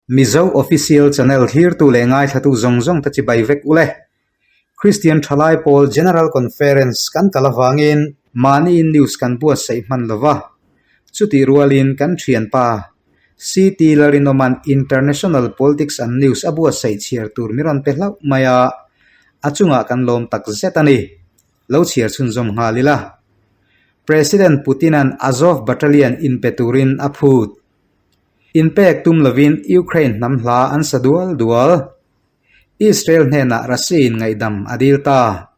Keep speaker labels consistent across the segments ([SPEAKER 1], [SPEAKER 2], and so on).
[SPEAKER 1] Mizo Official Channel thlirtu leh ngaithlatu zawng zawng te chibai vek ule. Kristian Thalai Pawl General Conference kan kal avangin mahniin news kan buatsaih hman lova, chutih rualin kan thianpa CT Lalrinawma'n International Politics and News a buatsaih chhiar tur mi rawn pe hlauh mai a, a chungah kan lawm tak zet a ni. Lo chhiar chhunzawm nghal ila. President Putin-a'n Azov Battalion inpe turin a phut. Inpek tum lovin Ukraine hnam hla an sa dual dual. Israel hnenah Russia-in ngaihdam a dil ta.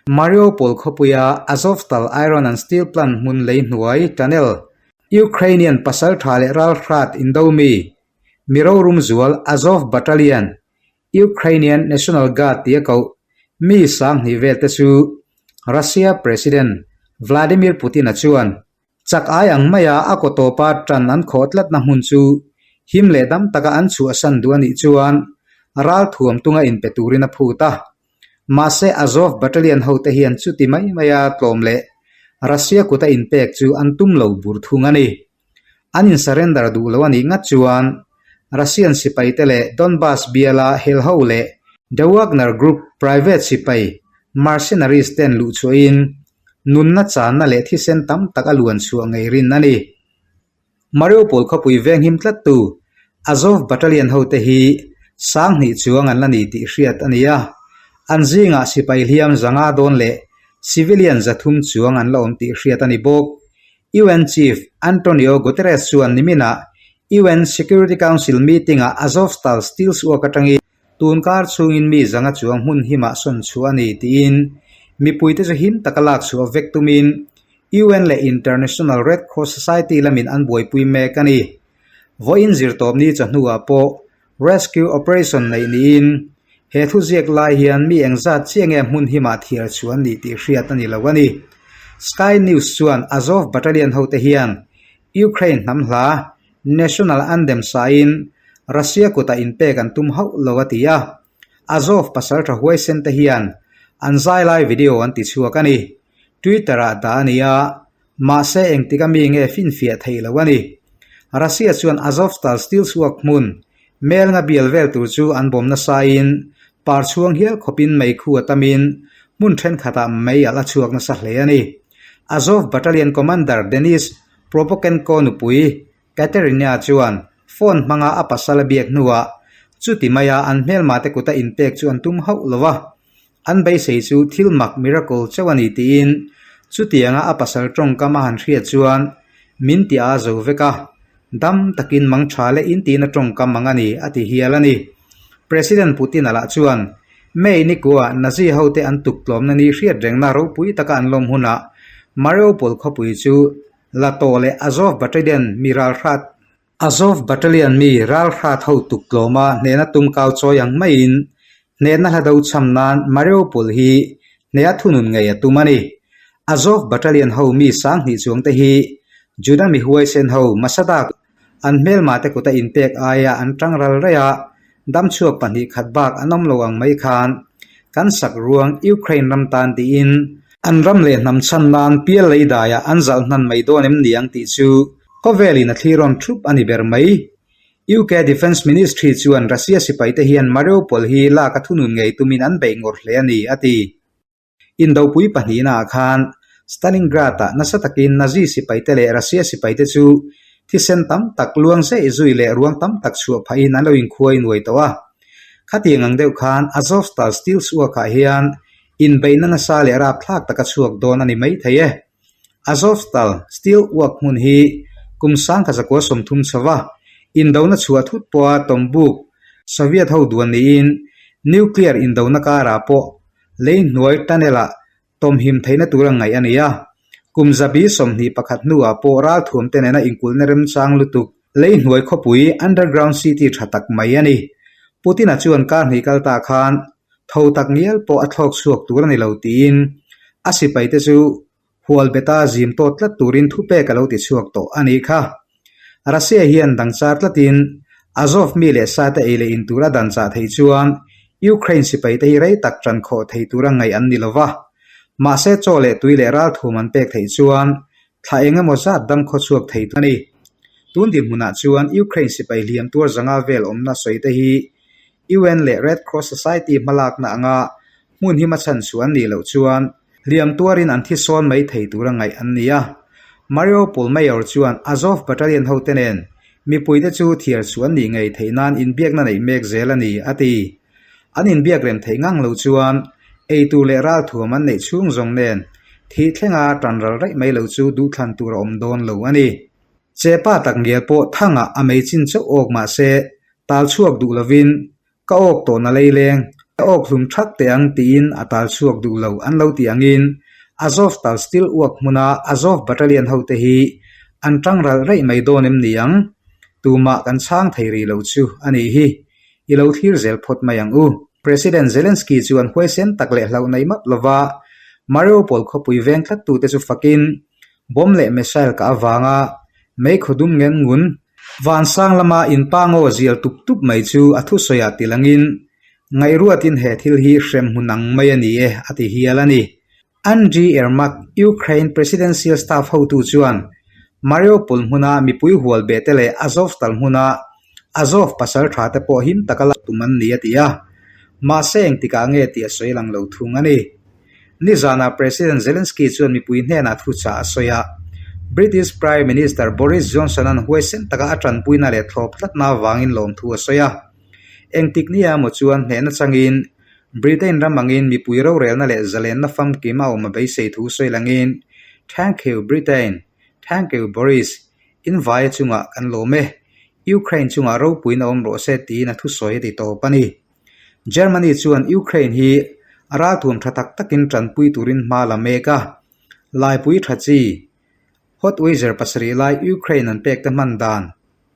[SPEAKER 1] Mariupol khawpuia Azovstal Iron and Steel Plant hmun lei hnuai tunnel, Ukrainian pasal tha leh ralhrat indo mi, mi rorum zual Azov Battalion, Ukrainian National Guard tia koh mi sanghnih vel te chu Russia President Vladimir Putin-a chuan Chak ai ang maia a kaw tawpa tan an khawh tlatna hmun chu him leh dam taka an chhuahsan duh a nih chuan ral thuam tunga inpe turin a phut a. Mahse Azov Battalion hote hian chuti mai maia tlawm leh Russia kuta inpek chu an tum lo bur thung a ni. An in-surrender duh lo a nih ngat chuan Russian sipaite leh Donbas biala helho leh The Wagner Group private sipai mercenaries ten luhchhuahin Nunna channa leh thisen tam tak a luan chhuah ngei rin a ni. Mariupol khawpui venghim tlattu Azov Battalion hote hi sanghnih chuang an la ni tih hriat a ni a, an zingah sipai hliam zanga dawn leh civilian zathum chuang an la awm tih hriat a ni bawk. UN Chief Antonio Guterres chuan niminah UN Security Council meeting-ah Azovstal steel work atangin Tun kar chhungin mi zanga chuang hmun himah sawn chhuah a ni tiin mipuite chu him taka lak chhuah vek tumin UN leh International Red Cross Society lamin an buaipui mek a ni. Vawiin zirtawpni chawhnuah pawh rescue operation neih niin he thuziak lai hian mi engzat chiah nge hmun himah thiar chhuah an nih tih hriat a ni lo a ni. Sky News chuan Azov Battalion hote hian Ukraine hnam hla National Anthem sain Russia kutah inpek an tum hauh lo a ti a, Azov pasal tha huaisen te hian an zai lai video an ti chhuak a ni. Twitter ah dah a ni a, mahse engtik a mi nge finfiah theih lo a ni. Russia chuan Azovstal steel chhuak hmun mel nga bial vel tur chu an bawm nasa in par chhuang hial khawpin meikhu a tamin hmun thenkhatah mei alh a chhuak nasa hle a ni. Azov Battalion Commander Denis Probokenko nupui Katerina chuan phone hmanga a pasal a biak hnuah chuti maia an hmelmate kuta inpek chu an tum hauh lo va, an beisei chu thil mak miracle chauh a ni tiin chutianga a pasal tawngkam a han hriat chuan min ti a zo vek a, dam takin mang tha leh intina tawngkam ang a ni a ti hial a ni. President Putin-a lah chuan May nikuah Nazi hote an tuk tlawmna ni hriat rengna ropui taka an lawm hunah Mariupol khawpui chu La tawh leh Azov Battalion mi ralhrat Azov Battalion mi ralhrat ho tuk tlawma hnehna tum kau chawi ang maiin hnehna hla do chham nan Mariupol hi hneha thunun ngei a tum a ni. Azov Battalion ho mi sanghnih chuang te hi Juda mi huaisen ho Masada An hmelmate kuta inpek aia an tang ral raih a, damchhuak pahnih khat bak an awm lo ang mai khan kan sak ruang Ukraine ram tan tiin an ram leh hnam chhan nan pial lei daiah an zalh hnan mai dawn em ni ang tih chu khawvelin a thlir rawn thup a ni ber mai. UK Defence Ministry chuan Russia sipaite hian Mariupol hi lak a thunun ngei tumin an beih ngawrh hle a ni, a ti. Indopui pahnihnaah khan Stalingrad-ah nasa takin Nazi sipaite leh Russia sipaite chu thisen tam tak luang zeih zui leh ruang tam tak chhuah phahin an lo inkhuai nuai tawh a. Khatiang ang deuh khan Azovstal Steel Work-ah hian inbeihna nasa leh rapthlak taka chhuak dawn a ni mai thei e. Azovstal Steel Work hmun hi kum sangkhat zakua 30 chhova indona chhuah thut pawha tawmbuk Soviet ho duan niin nuclear indona karah pawh Lei hnuai tunnel-ah tawmhim theihna tur a ngaih a ni a, kum zabi 21 hnuah pawh ralthuamte nena inkulhna remchang lutuk lei hnuai khawpui underground city tha tak mai a ni. Putin-a chuan kar hnih kal ta khan tho tak ngial pawh a thlawk chhuak tur a ni lo tiin a sipaite chu Hual beta zim tawt tlat turin thupek a lo ti chhuak tawh a nih kha. Russia hian dang char tlatin Azov mi leh sate ei leh in tura dan chah theih chuan Ukraine sipaite hi rei tak ṭan khawh thei tura ngaih an ni lo va. Mahse chaw leh tui leh ralthum an pek theih chuan thla eng emaw zat dam khaw chhuak thei tur a ni. Tun dinhmunah chuan Ukraine sipai hliam tuar zanga vel awmna sawi te hi UN leh Red Cross Society hmalakna anga hmun hima chhan chhuah an nih loh chuan hliam tuarin an thi sawn mai thei tura ngaih an ni a. Mariupol Mayor chuan Azov Battalion hote nen mipuite chu thiar chhuah an nih ngei theih nan inbiakna neih mek zel a ni, a ti. An inbiak rem theih ngang lo chuan eitur leh ralthuam an neih chhung zawng nen thih thlenga tan ral raih mai lo chu duhthlan tur a awm dawn lo a ni. Chepa tak ngial pawh thangah a mei chin chauh awk mah se tal chhuak duh lovin ka awk tawhna leileng ka awk hlum thak teh ang tiin a tal chhuak duh lo an lo tih angin Azovstal Steel uak hmuna Azov Battalion hote hi an tang ral raih mai dawn em ni ang? Tumah kan chhang thei rih lo chu a nih hi. I lo thlir zel phawt mai ang u. President Zelensky chuan huaisen tak leh hlauh nei map lova Mariupol khawpui veng tlattute chu fakin bomb leh missile kah avanga mei khawdum ngen ngun vansang lama inpangaw zial tup tup mai chu a thusawiah ti langin ngaihruatin he thil hi hremhmun ang mai a ni e a ti hial a ni. Andriy Yermak, Ukraine Presidential Staff hotu chuan Mariupol hmuna mipui hual beh te leh Azovstal hmuna Azov pasal tha te pawh him taka lak tum an ni a ti a, mahse engtikah nge tih a sawi lang lo thung a ni. Nizanah President Zelensky chuan mipui hnenah thuchah a sawi a, British Prime Minister Boris Johnson-a'n huaisen taka a tanpuina leh thlawp tlatna avangin lawmthu a sawi a. Engtik nia emaw chuan hnehna changin Britain ram angin mipui rorelna leh zalenna famkim a awm a beisei thu sawi langin, Thank you Britain, thank you Boris, in vaia chungah kan lawm e, Ukraine chungah ropuiin a awm rawh se tiin a thusawi a ti tawp a ni. Germany chuan Ukraine hi a ralthuam tha tak takin tanpui turin hma la mek a, laipui tha chi Hotweiser pasarih lai Ukraine an pek te hman dan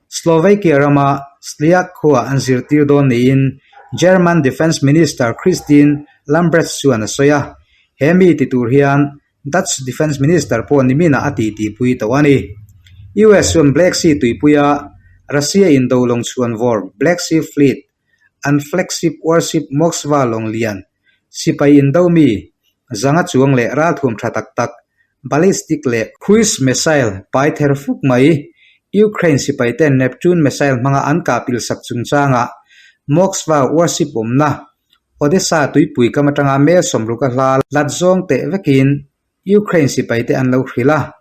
[SPEAKER 1] Slovakia rama Sliak khua an zirtir dawn niin German Defence Minister Christine Lambrecht chuan a sawi a, he mi ti tur hian Dutch Defence Minister pawh niminah a titipui tawh a ni. US chuan Black Sea tuipuia Russia indo lawng chhuan vawr Black Sea Fleet an flagship warship Moskva lawng lian sipai indo mi zanga chuang leh ralthuam tha tak tak ballistic leh cruise missile pai ther fuk mai Ukraine sipai ten Neptune missile hmanga an kah pilsak chungchangah Moskva warship awmna Odessa tuipui kam atanga mel sawmruka hla lat zawng teh vekin Ukraine sipaite an lo hrilh a,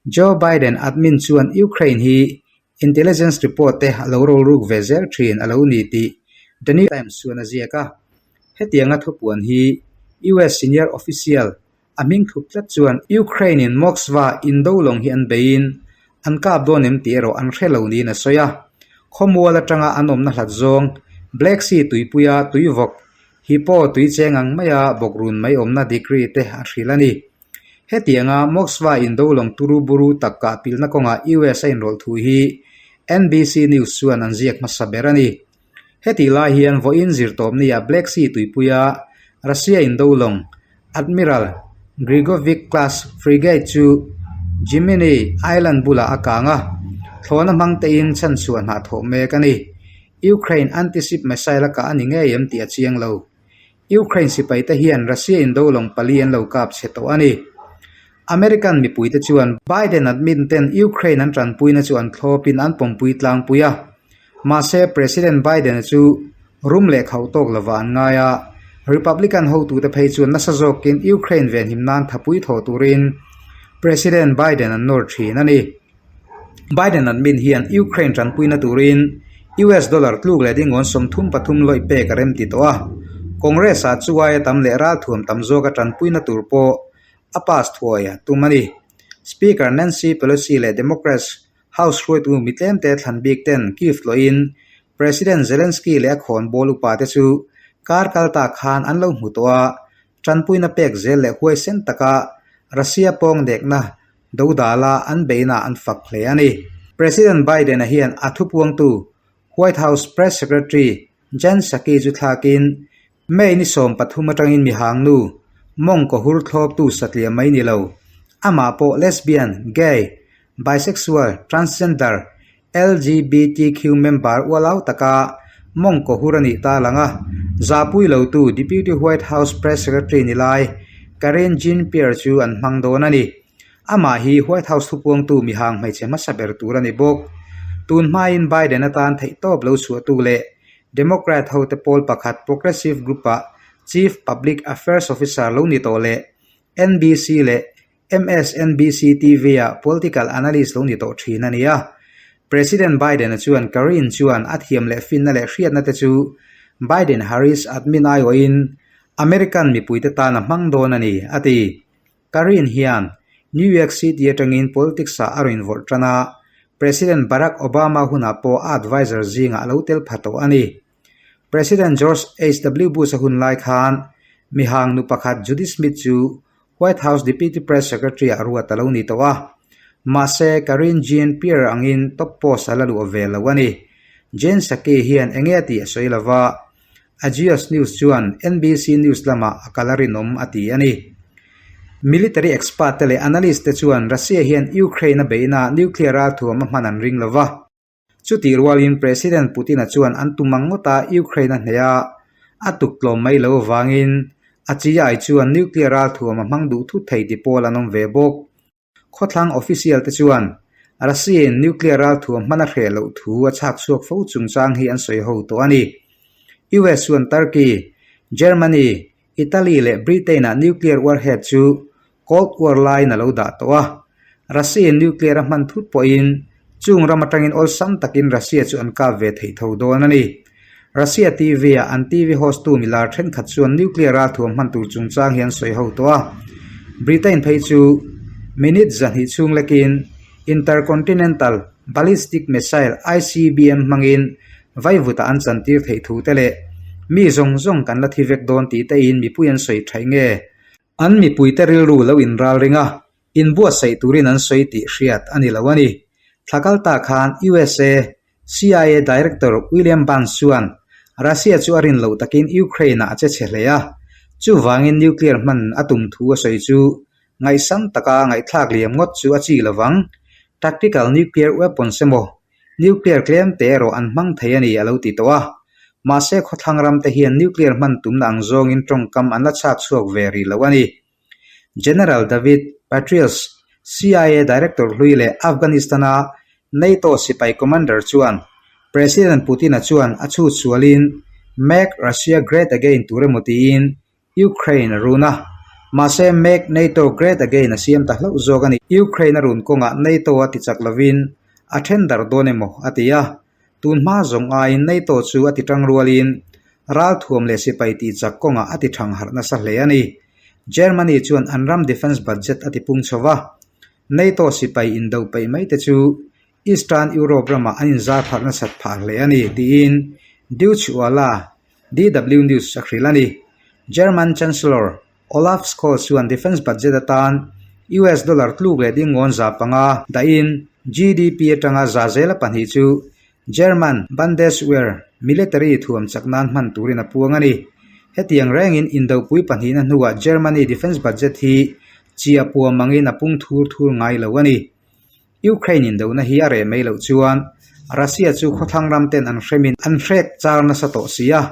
[SPEAKER 1] Joe Biden admin chuan Ukraine hi intelligence report te a lo rawlruk ve zel thin a lo ni tih The New York Times chuan a ziak a. Hetianga thupuan hi US senior official a hming thup tlat chuan Ukraine in Moskva indo lawng hi an beiin an kap dawn em tih erawh an hre lo niin a sawi a. Khawmual atanga an awmna hlat zawng Black Sea tuipuia tuivawk Hippo tui cheng ang maia bawk run mai awmna degree te a hrilh a ni. Hetianga Moskva indo lawng turu buru tak kah pilna kawngah US a inrawlh thu hi NBC News chuan an ziak hmasa ber a ni. Hetih lai hian vawiin zirtawpnia Black Sea tuipuia Russia indo lawng Admiral Grigovic class frigate chu Gemini Island bulah a kang a, thlawhna hmang tein chhanchhuah hnah thawh mek a ni. Ukraine anti-ship missile a kah a ni ngei em tih a chiang lo. Ukraine sipaite hian Russia indo lawng pali an lo kap chhe tawh a ni. American mipuite chuan Biden admin ten Ukraine an tanpuina chu an thlawpin an pawmpui tlangpui a. Mahse President Biden-a chu rum leh khauh tawk lovah an ngai a, Republican hotute phei chuan nasa zawkin Ukraine venhim nan thapui thawh turin President Biden an nawr thin a ni. Biden admin hian Ukraine tanpuina turin US dollar tluk leh dingawn 33 lawih pek a remti tawh a, Congress-ah chu aia tam leh ralthuam tam zawka tanpuina tur pawh a pass thuai a tum a ni. Speaker Nancy Pelosi leh Democrats House hruaitu mi tlemte thlan bik ten Kyiv tlawhin President Zelensky leh a khawnbawl upate chu kar kal ta khan an lo hmu tawh a, tanpuina pek zel leh huaisen taka Russia pawng nekna dodala an beihna an fak hle a ni. President Biden-a hian a thupuangtu White House Press Secretary Jen Psaki chu thlakin May ni 13 atangin mihangnu mawngkaw hur thlawptu satliah mai ni lo, amah pawh lesbian, gay, bisexual, transgender, LGBTQ member ualau taka mawngkaw hur a nih ta lang a, zahpui lotu Deputy White House Press Secretary ni lai Karine Jean-Pierre chu an hmang dawn a ni. Amah hi White House thupuangtu mihang hmeichhe hmasa ber tur a ni bawk. Tun hmain Biden atan theihtawp lo chhuahtu leh Democrat hote pawl pakhat Progressive Group-a Chief Public Affairs Officer lo ni tawh leh NBC leh MSNBC TV-a political analyst lo ni tawh thin a ni a. President Biden-a chuan Karine chuan a thiam leh finna leh hriatna te chu Biden-Harris admin aiawhin American mipuite tan a hmang dawn a ni, a ti. Karine hian New York City atangin politics-ah a rawn invawrh tan a, President Barack Obama hunah pawh a advisor zingah a lo tel pha tawh a ni. President George HW Bush-a hun lai khan mihang nu pakhat Judy Smith chu White House Deputy Press Secretary-ah ruat a lo ni tawh a. Mahse, Karine Jean-Pierre angin top post a la luah ve lo a ni. Jen Psaki hian eng nge tih a sawi lo va, Axios News chuan NBC News lamah a kal a rinawm a ti a ni. Military expert te leh analyst te chuan Russia hian Ukraine a beihna nuclear ralthuam a hman an ring lo va. Chutih rualin President Putin-a chuan an tum ang ngawta Ukraine a hneh a, a tuk tlawm mai lo avangin a chi ai chuan nuclear ralthuam a hmang duh thut thei ti pawl an awm ve bawk. Khawthlang official te chuan Russia-in nuclear ralthuam hman a hreh loh thu a chhak chhuak fo chungchang hi an sawi ho tawh a ni. US chuan Turkey, Germany, Italy leh Britain-ah nuclear warhead chu Cold War laiin a lo dah tawh a. Russia-in nuclear a hman thut pawhin chung ram atangin awlsam takin Russia chu an kap ve thei tho dawn a ni. Russia TV-ah an TV host-tu milar thenkhat chuan nuclear ralthuam hman tur chungchang hi an sawi ho tawh a. Britain phei chu minute zahnih chhung lekin Intercontinental Ballistic Missile, ICBM, hmangin vaivutah an chantir theih thu te leh mi zawng zawng kan la thi vek dawn tih tein mipui an sawi thaih nge? An mipuite rilru lo inral ring a, inbuatsaih turin an sawi tih hriat a ni lo a ni. Thla kal ta khan USA CIA Director William Burns chuan Russia chu a rin loh takin Ukraine-ah a che chhe hle a, chuvangin nuclear hman a tum thu a sawi chu ngaihsam taka ngaihthlak liam ngawt chu a chi lovang. Tactical nuclear weapons emaw nuclear tlem te erawh an hmang thei a ni a lo ti tawh a. Mahse khawthlang ram te hian nuclear hman tumna ang zawngin tawngkam an la chhak chhuak ve rih lo a ni. General David Petraeus, CIA Director hlui leh Afghanistan-a NATO sipai commander chuan President Putin-a chuan a chhut sualin Make Russia Great Again tur emaw tiin Ukraine a run a, mahse Make NATO Great Again a siam ta hlauh zawk a ni. Ukraine a run kawngah NATO a tichak lovin a then darh dawn emaw a ti a, Tun hma zawng aiin NATO chu a ti tang rualin ralthuam leh sipai tihchak kawngah a ti thang harh nasa hle a ni. Germany chuan an ram defence budget a ti pung chho va, NATO sipai indo peih mai te chu Eastern Europe ramah an inzar pharh nasat phah hle a ni, tiin Deutsche Welle, DW News a hrilh a ni. German Chancellor Olaf Scholz chuan defence budget atan US dollar tluk leh dingawn 500 dahin GDP atanga za zela pahnih chu German Bundeswehr military thuam chak nan hman turin a puang a ni. Hetiang rengin indopui pahnihna hnuah Germany defence budget hi chia puam angin a pung thur thur ngai lo a ni. Ukraine indona hi a reh mai loh chuan Russia chu khawthlang ram ten an hremin an hrek char nasa tawh si a,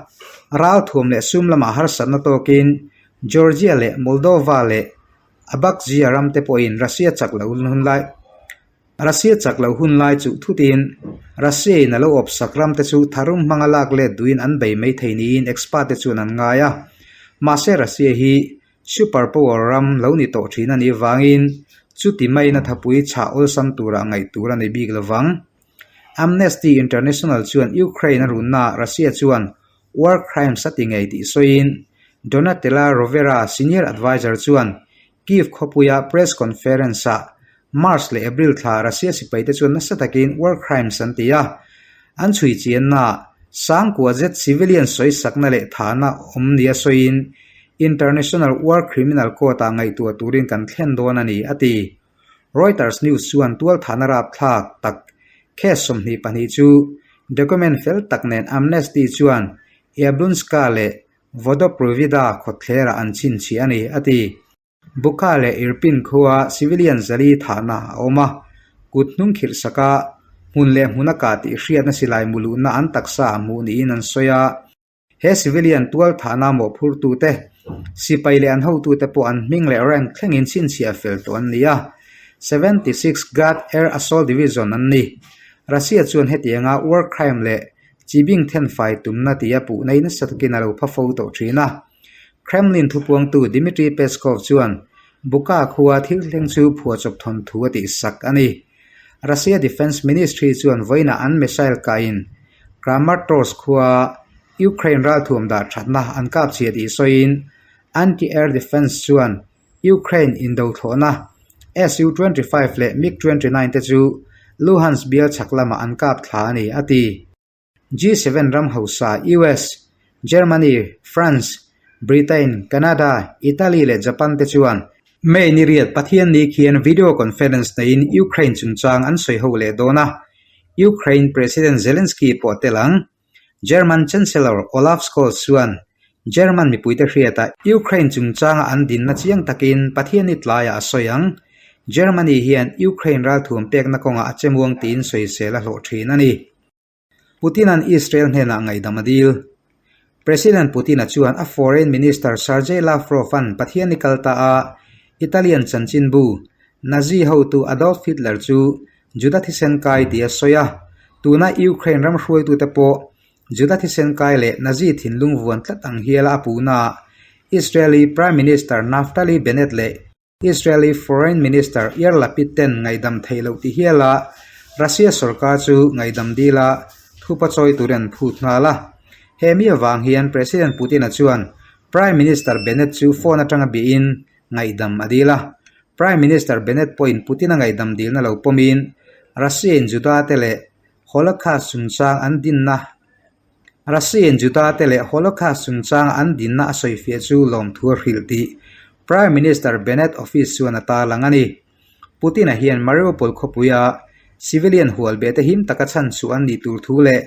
[SPEAKER 1] ralthuam leh sum lamah harsatna tawkin Georgia leh Moldova leh Abkhazia ram te pawhin Russia chak loh hun lai Russia chak loh hun lai chuh thutin Russia in a lo awpsak ram te chu tharum hmanga lak let duhin an bei mai thei niin expert te chuan an ngai a, mahse Russia hi Super power ram lo ni tawh thin a nih vangin chuti maiin a thapui chhah awlsam turah ngaih tur a ni bik lovang. Amnesty International chuan Ukraine a runnaah Russia chuan war crimes a ti ngei tih sawiin Donatella Rovera senior adviser chuan Kyiv khawpuia press conference-ah March leh April thla Russia sipaite chuan nasa takin war crimes an ti a, an chhui chiannaah sangkua zet civilian sawisakna leh thahna awm nia sawiin International War Criminal Court-ah ngaihtuah turin kan thlen dawn a ni, a ti. Reuters News chuan tualthahna rapthlak tak case 22 chu document fel tak nen Amnesty chuan Yablunska leh Vodoprovida khawtthlerah an chhinchhiah a ni, a ti. Buka leh Irpin khua civilian zali thahna a awm a, kut hnung khirh saka hmun leh hmun a kah tih hriatna silai muluhna an taksa a hmuh niin an sawi a. He civilian tual thahna mawhphurtute, sipai leh an hotute pawh an hming leh rank thlengin chhinchhiah fel tawh an ni a, 76 Guard Air Assault Division an ni. Russia chuan hetianga war crime leh chibing thenfai tumna tia puh nei nasa takin a lo pha fo tawh thin a. Kremlin thupuangtu Dmitry Peskov chuan Buka khua thil thleng chu phuahchawp thawnthu a tihsak a ni. Russia Defence Ministry chuan vawiinah an missile kahin Kramatorsk khua Ukraine ralthuam dah thatna an kap chhia tih sawiin anti-air defence chuan Ukraine indothlawhna Su-25 leh MiG-29 te chu Luhansk bial chhak lamah an kap thla a ni, a ti. G7 ram hausa US, Germany, France, Britain, Canada, Italy leh Japan te chuan May ni riat Pathianni khian video conference neiin Ukraine chungchang an sawi ho leh dawn a, Ukraine President Zelensky pawh a tel ang. German Chancellor Olaf Scholz chuan German mipuite hriatah Ukraine chungchanga an dinna chiang takin Pathianni tlaiah a sawi ang. Germany hian Ukraine ralthuam pekna kawngah a chemuang tiin sawisel a hlawh thin a ni. Putin-a'n Israel hnenah ngaihdam a dil. President Putin-a chuan a Foreign Minister Sergei Lavrov-a'n Pathianni kal ta a Italian chanchinbu Nazi hotu Adolf Hitler chu Juda thisen kai tih a sawi a, tuna Ukraine ram hruaitute pawh Juda thisen kai leh Nazi thinlung vuan tlat ang hiala a puhnaah Israeli Prime Minister Naftali Bennett leh Israeli Foreign Minister Yair Lapid ten ngaihdam theih loh ti hiala Russia sorkar chu ngaihdam dila thupa chawi turin an phut nghal a. He mi avang hian President Putin-a chuan Prime Minister Bennett chu phone atanga biahin ngaihdam a dil a. Prime Minister Bennett pawhin Putin-a ngaihdam dilna lo pawmin Russia-in Juda-te leh Holocaust chungchang an dinna Russia-in Juda-te leh Holocaust chungchanga an dinna a sawifiah chu lawmthu a hrilh tih Prime Minister Bennett office chuan a tarlang a ni. Putin-a hian Mariupol khawpuia civilian hualbehte him taka chhanchhuah an nih tur thu leh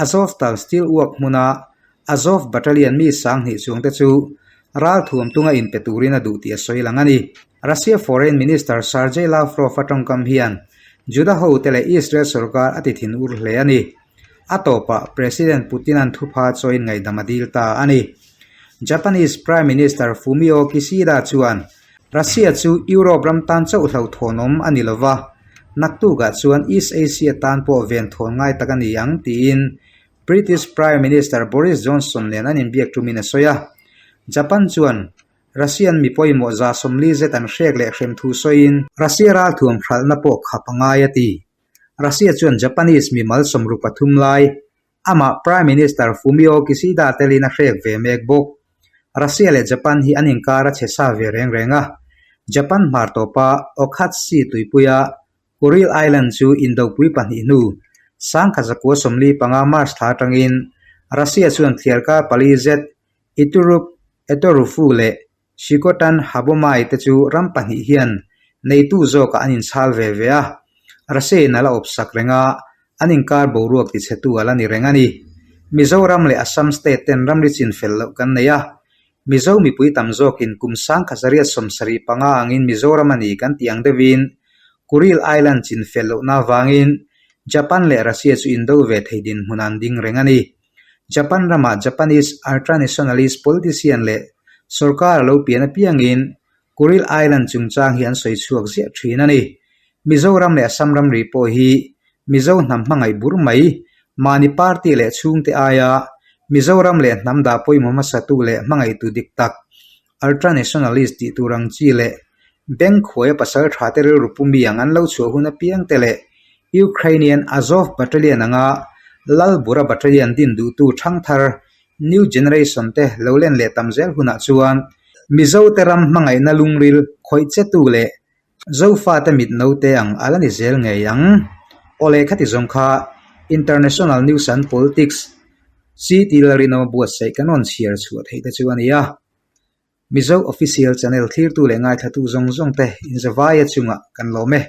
[SPEAKER 1] Azovstal steelwork hmuna Azov Battalion mi sanghnih chuangte chu ralthuam tunga inpe turin a duh tih a sawi lang a ni. Russia Foreign Minister Sergei Lavrov-a tawngkam hian Juda hote leh Israel sorkar a ti thin ur hle a ni. A tawpah President Putin-a'n thupha chawiin ngaihdam a dil ta a ni. Japanese Prime Minister Fumio Kishida chuan Russia chu Europe ram tan chauh hlauhthawnawm a ni lova, naktukah chuan East Asia tan pawh venthawn ngai tak a ni ang tiin British Prime Minister Boris Johnson nen an inbiak tumin a sawi a. Japan chuan Russian mi pawimawh 40 zet an hrek leh hrem thu sawiin Russia ralthuam hralhna pawh khap a ngai a ti. Russia chuan Japanese mi mal 63 lai amah Prime Minister Fumio Kishida telin a hrek ve mek bawk. Russia leh Japan hi an inkar a chhe sa ve reng reng a. Japan hmar tawpa Okhotsk Sea tuipuia Kuril Island chu indopui pahnih hnu 1945 March thla atangin Russia chuan thliarkar pali zet Iturup, Etorufu leh Shikotan Habomai te chu ram pahnih hian neitu zawkah an inchhal ve ve a, Russia-in a la awpsak reng a, an inkar boruak tichhetu a la ni reng a ni. Mizoram leh Assam state ten ramri chin fel loh kan nei a, Mizo mipui tam zawkin kum 1975 angin Mizoram a ni kan tih ang deuhin Kuril Island chin fel lohna avangin Japan leh Russia chu indo ve thei dinhmun an ding reng a ni. Japan ramah Japanese ultranationalist politician leh sorkar a lo pian apiangin Kuril Island chungchang hi an sawi chhuak ziah thin a ni. Mizoram leh Assam ramri pawh hi Mizo hnam hmangaih bur mai, mahni party leh chhungte aia Mizoram leh hnam dah pawimawh hmasatu leh hmangaihtu dik tak, ultranationalist tih tur ang chi leh bank khuaia pasal tha te rilru pu mi ang an lo chhuah hun apiang te leh Ukrainian Azov Battalion anga Lalbura Battalion din duhtu thangthar New Generation te lo len leh tam zel hunah chuan Mizote ram hmangaihna lungril khawih chetu leh Zofate mit note ang a la ni zel ngei ang. Awle khati zawng kha International News and Politics CT Lalrinawma buatsaih kan rawn chhiar chhuah theih te chu a ni a. Mizo Official Channel thlirtu leh ngaithlatu zawng zawng te inzavaia chungah kan lawm e.